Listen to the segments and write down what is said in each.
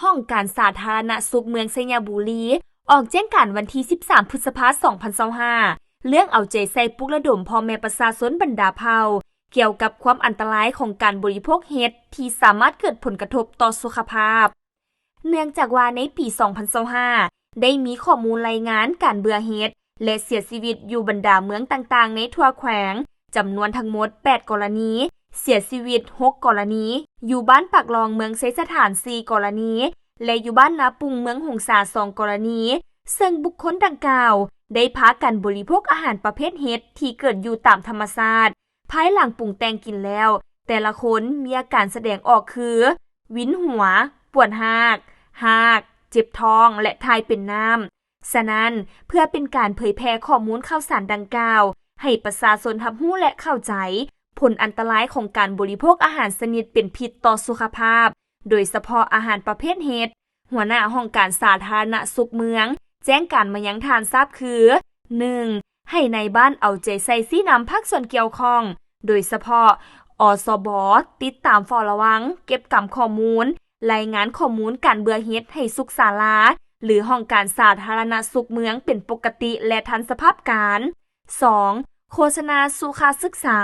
ຫ້ອງການສາທາລະນະສຸກເມືອງໄຊຍະບູລີ ອອກແຈ້ງການວັນທີສິບສາມ ພຶດສະພາ ສອງພັນຊາວຫ້າ ເລື່ອງເອົາໃຈໃສ່ປຸກລະດົມພໍ່ແມ່ປະຊາຊົນບັນດາເຜົ່າ ກ່ຽວກັບຄວາມອັນຕະລາຍຂອງການບໍລິໂພກເຫັດທີ່ສາມາດເກີດຜົນກະທົບຕໍ່ສຸຂະພາບ. ເນື່ອງຈາກວ່າໃນປີ ສອງພັນຊາວຫ້າ ໄດ້ມີຂໍ້ມູນລາຍງານການເບື່ອເຫັດ ແລະ ເສຍຊີວິດຢູ່ບັນດາເມືອງຕ່າງໆໃນທົ່ວແຂວງ ຈຳນວນທັງໝົດ ແປດ ກໍລະນີ, ເສຍຊີວິດ ຫົກ ກໍລະນີ, ຢູ່ບ້ານປາກລ່ອງ ເມືອງໄຊສະຖານ ສີ່ ກໍລະນີ ແລະ ຢູ່ບ້ານນາປຸງ ເມືອງຫົງສາ ສອງ ກໍລະນີ, ເຊິ່ງບຸກຄົນດັ່ງກ່າວໄດ້ພາກັນບໍລິໂພກອາຫານປະເພດເຫັດທີ່ເກີດຢູ່ຕາມທຳມະຊາດ ພາຍຫຼັງປຸງແຕ່ງກິນແລ້ວ, ແຕ່ລະຄົນມີອາການສະແດງອອກຄື ວິນຫົວ, ປວດຮາກ, ຮາກ, ເຈັບທ້ອງ ແລະ ຖ່າຍເປັນນ້ຳ. ສະນັ້ນ, ເພື່ອເປັນການເຜີຍແຜ່ຂໍ້ມູນຂ່າວສານດັ່ງກ່າວ ໃຫ້ປະຊາຊົນຮັບຮູ້ ແລະ ເຂົ້າໃຈຜົນອັນຕະລາຍຂອງການບໍລິໂພກອາຫານຊະນິດເປັນພິດຕໍ່ສຸຂະພາບ, ໂດຍສະເພາະອາຫານປະເພດເຫັດ, ຫົວໜ້າຫ້ອງການສາທາລະນະສຸກເມືອງ ແຈ້ງການມາຍັງທ່ານຊາບຄື ໜຶ່ງ ໃຫ້ນາຍບ້ານເອົາໃຈໃສ່ຊີ້ນຳພາກສ່ວນກ່ຽວຂ້ອງ, ໂດຍສະເພາະ ອສບ ຕິດຕາມເຝົ້າລະວັງ, ເກັບກຳຂໍ້ມູນ, ລາຍງານຂໍ້ມູນການເບື່ອເຫັດໃຫ້ສຸກສາລາ ຫຼື ຫ້ອງການສາທາລະນະສຸກເມືອງເປັນປົກກະຕິແລະທັນສະພາບການ. ສອງ ໂຄສະນາສຸຂະສຶກສາ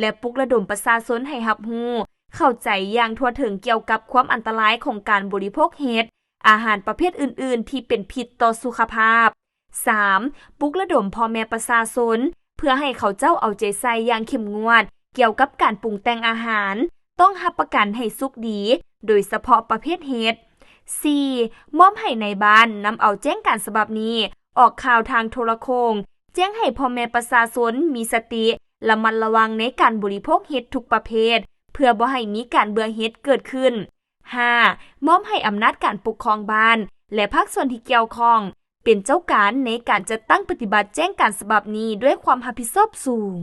ແລະ ປຸກລະດົມປະຊາຊົນໃຫ້ຮັບຮູ້, ເຂົ້າໃຈຢ່າງທົ່ວເຖິງກ່ຽວກັບຄວາມອັນຕະລາຍຂອງການບໍລິໂພກເຫັດ, ອາຫານປະເພດອື່ນໆທີ່ເປັນພິດຕໍ່ສຸຂະພາບ. ສາມ ປຸກລະດົມພໍ່ແມ່ປະຊາຊົນ ເພື່ອໃຫ້ເຂົາເຈົ້າເອົາໃຈໃສ່ຢ່າງເຂັ້ມງວດກ່ຽວກັບການປຸງແຕ່ງອາຫານ, ຕ້ອງຮັບປະກັນໃຫ້ສຸກດີ, ໂດຍສະເພາະປະເພດເຫັດ. ສີ່ ມອບໃຫ້ນາຍບ້ານນຳເອົາແຈ້ງການສະບັບນີ້ອອກຂ່າວທາງໂທລະໂຄ່ງ, ແຈ້ງໃຫ້ພໍ່ແມ່ປະຊາຊົນມີສະຕິ, ລະມັດລະວັງໃນການບໍລິໂພກເຫັດທຸກປະເພດ, ເພື່ອບໍ່ໃຫ້ມີການເບື່ອເຫັດເກີດຂຶ້ນ. ຫ້າ ມອບໃຫ້ອຳນາດການປົກຄອງບ້ານ ແລະ ພາກສ່ວນທີ່ກ່ຽວຂ້ອງ ເປັນເຈົ້າການໃນການຈັດຕັ້ງປະຕິບັດແຈ້ງການສະບັບນີ້ດ້ວຍຄວາມຮັບຜິດຊອບສູງ.